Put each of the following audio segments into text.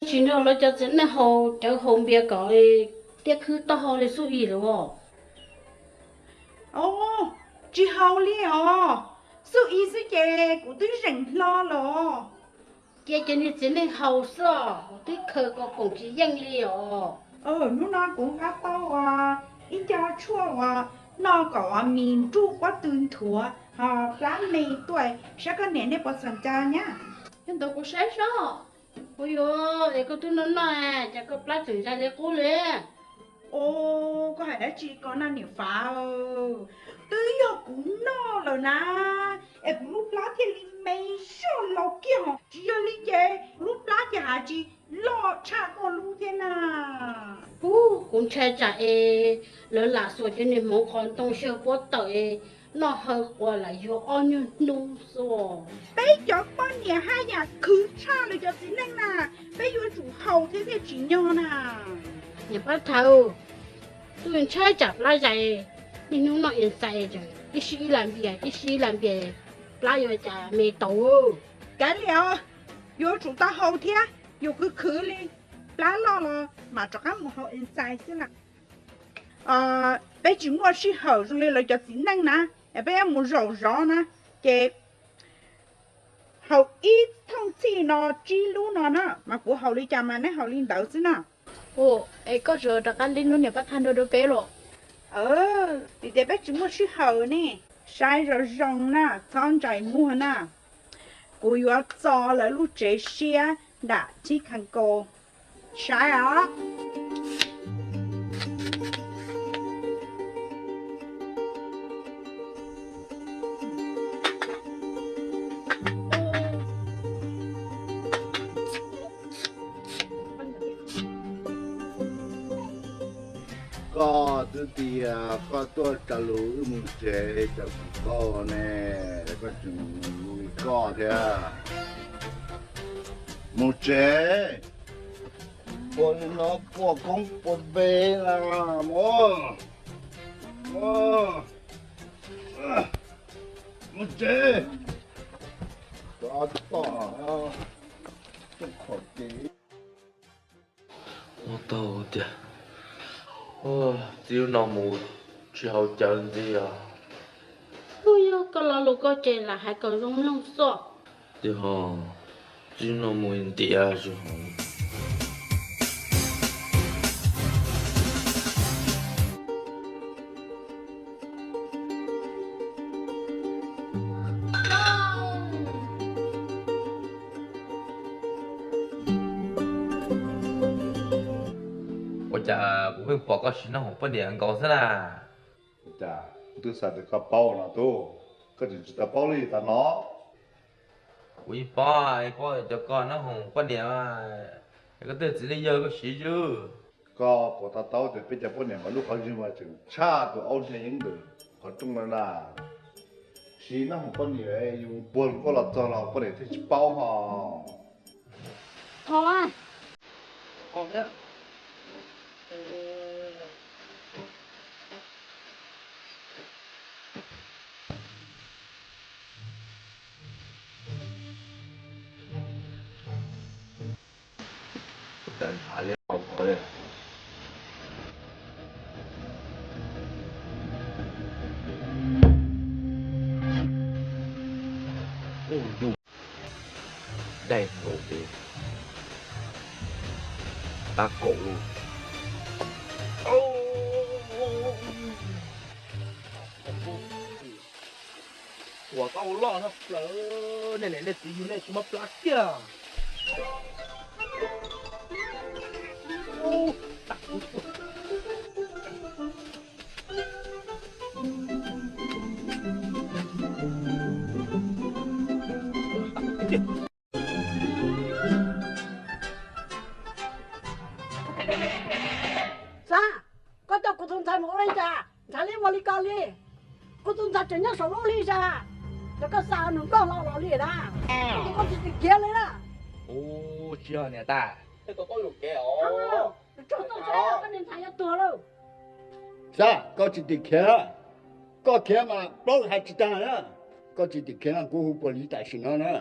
Tsis nrog lawv cov txiv neej haus cawv haus npias kom tiaj khwb taub hau li xub ib lawm os. Os, tsis haus li os. Xub ib xwb ces kuv twb zeem hlo los. Cia cov niag txiv neej haus xwb os, kuv twb khaws ko koom tsis yeej li os. Hnub no kuv nqa tau ib co tshuaj uas noj kom mis nruj pob tw nthuav ho plab me tuaj, saib koj niam nej puas txhaum cai nyab. Yog ntawd kuv saib seb. Kuv yuav es koj twb noj noj, cas koj plab tseem zais li qub li? Os, koj hais dab tsi ko na niam Fav? Twb yog kuv noj lawm na, es kuv lub plab thiaj li me zoj laus kiag hos, tsis yog li ces kuv lub plab ces haj tsis loj tshaj koj lub thiab na. Ub, kuv ntshai tsam es lawv lam xuas cov niag hmoov qhov ntoo xyaw puab tawm es noj haw quas lam yuav ob nyuag hnub xwb. Peb cov poj niam haj yam khwv tshaj lawv cov txiv neej na, peb yuav tsum haus thiab thiaj tsim nyog na. Niam Pab Thawj, twb ntshai tsam plab zais, niaj hnub noj ib xais, ib sij ib lam npias ib sij ib lam npias, plab yuav cas me tau. Kav liam, yuav tsum tau haus thiab, yus khwv khwv li, plab loj los mam rov qab mus haus ib xais xwb na. Peb tsis muaj sij hawm zoo li lawv cov txiv neej na, es peb yuav mus zaum zov na, ces haus ib thooj txhij no tsib lub no na, mas kuv haus li cas mas neb haus li ntawd xwb na. Es koj tseem rov qab lib hnub niam Pab Thawj nrog rau peb los? Vim tias peb tsis muaj sij hawm ne. Saib zoo zoo na, txhob ntsais muag na. Kuv yuav txo lawv lub tsev siab nram Chib Khaj Nkaus. Saib os. Koj twb tias koj tuaj tsa lus wb mus tsev, cas kuv paub ne, koj tseem mus li koj thiab. Mus tsev, ua li no puas koob puas npe na, mus, mus tsev. Tom, tom, tom qhov kev. Ua tau tiag, txij no mus tsis haus cawv ntxiv os. Ub, yog koj lo lus koj ces lam hais kom zoo mloog xwb. Tiag ho, txij no mus ntiav tsis haus. Ua cas kuv pheej pom koj sim noj hoom poj niam nkaus xwb na? Cas twb xav tias koj paub no tub, koj tseem tsis tau paub li tas no. Kuv yeej paub, paub cov koj noj hoom poj niam, koj tej txiv neej yawg koj siv zwb. Koj puas to taub tias peb cov poj niam mas lub qhov zwg mas tseem tshaj tus aub ntsia yeeb ntawm qhov rooj no na. Siv noj hoom poj niam yus puag hluas nkauj los txog los poj niam thiaj tsis paub ho. Thov. Daig nkaus li, tab kaum lub. Ua tau loj no plaws, nej niam nej txiv yug nej tsis muaj plab kiag. Xab, koj coj kuv tus ntxhais mus ua li cas? Ntxhais li muag li ko li. Kuv tus ntxhais tseem nyob saum lub hli sas, ces koj xa nws nkauj hlo los li na. Koj tsis tsim khiav li na. Ub, tsis yog niam tais. Tsuag tsuag, koj niag ntxhais yuav tuag lawm. Xab, koj tsis tsim khiav. Koj khiav mas plaub hais tsis tag na. Koj tsis tsim khiav no kuv hu police tam sim no na.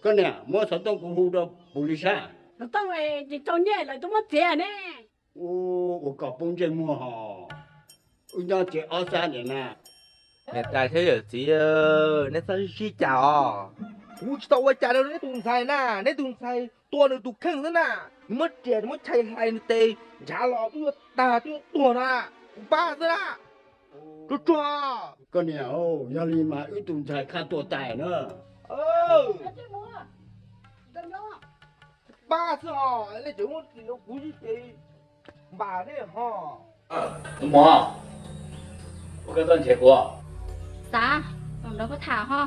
Koj niam, muab xov tooj kuv hu rau pus li sab. Xov tooj tsis tau nyiaj lawv twb muab txiav ne. Ua kom poob ntsej muag ho. Wb nyob tsev ob sab niam na. Niam tais thiab yawm txiv, neb txhob sib sib cas os. Kuv tsis tau ua cas rau neb tus ntxhais na, neb tus ntxhais tua nws tus kheej xwb na. Nws muab riam, nws muab chaw hlais nws tes ntshav los twb yuav tag twb yuav tuag na. Kuv pab xwb na. Tsuag tsuag. Koj niam, yog li mas wb tus ntxhais Khaj tuag tas na. Pab xwb os, nej tseem muab txim rau kuv ib ce npam nej ho. Tus muam, ua koj txawj nrhiav kuv. Xav, los nrog koj tham ho.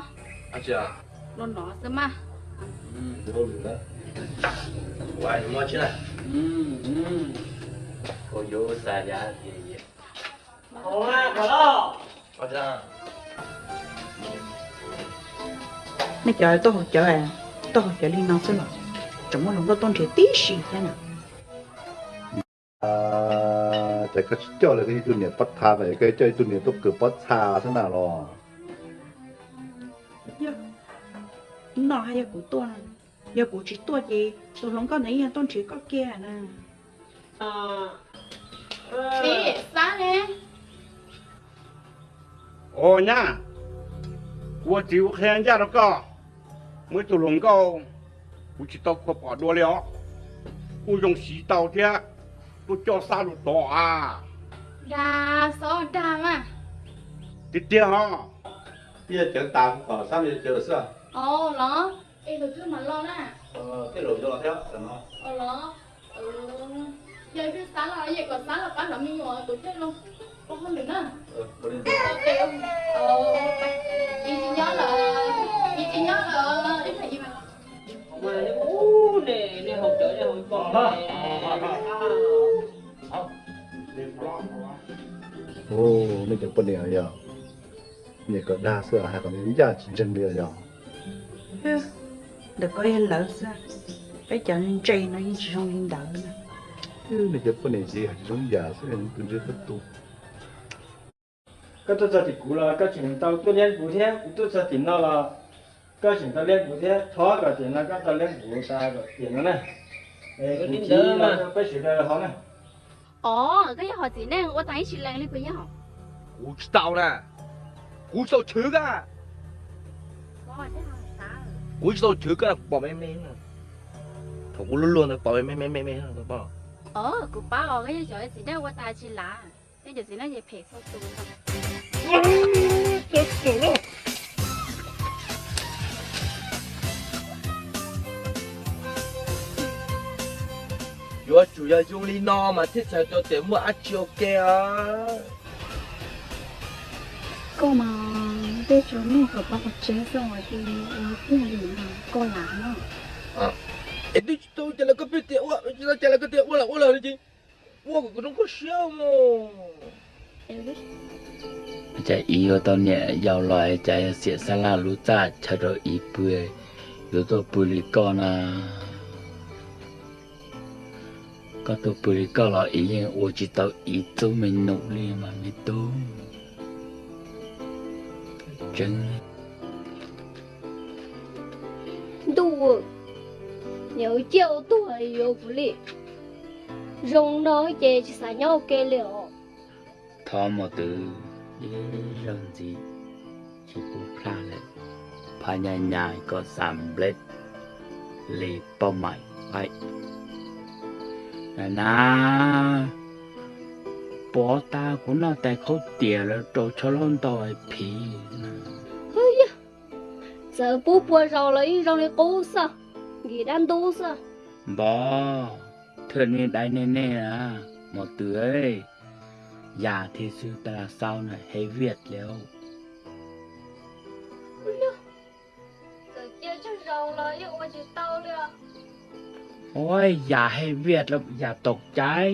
Los no xwb mas. Nej cov tuaj haus cawv, tuaj haus cawv li no xwb los tseem muaj hluas nkauj tuaj nrhiav tib si thiab na. Ces koj tsis coj li koj ib tug niam pob tha, koj coj ib tug niam tuaj kawm pob tha xwb na los? Noj hais yog kuv tuaj, yog kuv tsis tuaj ces tus hluas nkauj ntawd yeej tuaj nrhiav koj kiag na. Txiv, xav ne. Os nyab, kuv ua txiv kuv qhia ncaj rau koj, muaj ib tug hluas nkauj kuv tsis tau khuv pom dua li os. Kuj zoo siv tau thiab, tuaj coj Xab lus tod a. Dag, Xab dag mas. Tiag tiag ho. Yog cawv tas kuv kom Xab yog cawv xwb. Os los, es tus twg mam los na? Tej zaum yuav los thiab no. Os los, yog twb Xab los es kom Xab los pab zov me nyuam, kuv thiaj zoo ua hauj lwm na. Tsis nyob lawm, tsis nyob lawm, ib pliag ib pliag. Nej cov poj niam yog, niam kom dag xwb hais kom ncaj tsis ntseeg li yog. Ntawm koj yog lawv xwb, peb cov ntse no yeej tsis zoo li ntawd na. Nej cov poj niam ces hais tsis zoo yam xwb, tus ntse tus tu. Koj tuaj txog tim kuv los koj tseem tau tuaj liab kuv thiab, kuv tuaj txog tim no los koj tseem tau liab kuv thiab, thov kom tiam no koj tau liab kuv tas kom tiam no na. Kuv txiv los rau peb sawv daws haus na. Os, koj yog hom txiv neej ua tag ib sim lees li puas yog? Kuv tsis tau na, kuv tsis tau chwv koj. Kuv tsis tau chwv koj, pom me me. Thaum kuv luag luag ntawd pom me me me me. Os, kuv paub os, koj yog cov txiv neej ua tag tsis lav, nej cov txiv neej ces phem txhua tus. Yuav tsum yog zoo li no mas thiaj txhais tau tias muaj dab tsi ua ke os. Koj mas tej tsuas muaj kom pab kom tsev xwb es ua tiag li mas koj lam no. Es twb tsis tau cas los koj pheej tias ua, tsis tau cas los koj tias ua los ua los li ces ua kom kuv zoo koj siab mus. Cas Iv yuav tau niam yau los cas yog xiam Xab Laj lub txaj chaw rau Iv pw, yuav tuaj pw li koj na. Koj tuaj pw li koj los Iv yeej ua tsis tau Iv txub me num li mas me tub. Tseeb. Ntuj, niam ciaj ua tuag yuav kuv li. Zoo no ces tsis xav nyob ua ke li os. Thov mos twv ib zaug ntxiv, tsis pub plaj lawm. Phaj nyaj nyaj kom xam nplej li poj maim qaib. Na, pov tas kuv noj tais khaub tias lawv rau tsho laub ntau phiv. Txawm pub pua zaus los yeej zoo li qub xwb, nkim dab ntub xwb. Npov, thwj nej dai nej nej na, mos twv, yam thiaj xwb tas xau na, he viaj li. Txawm cia tsawg zaus los yeej ua tsis tau li. Ua yam he viaj los yam tau cai.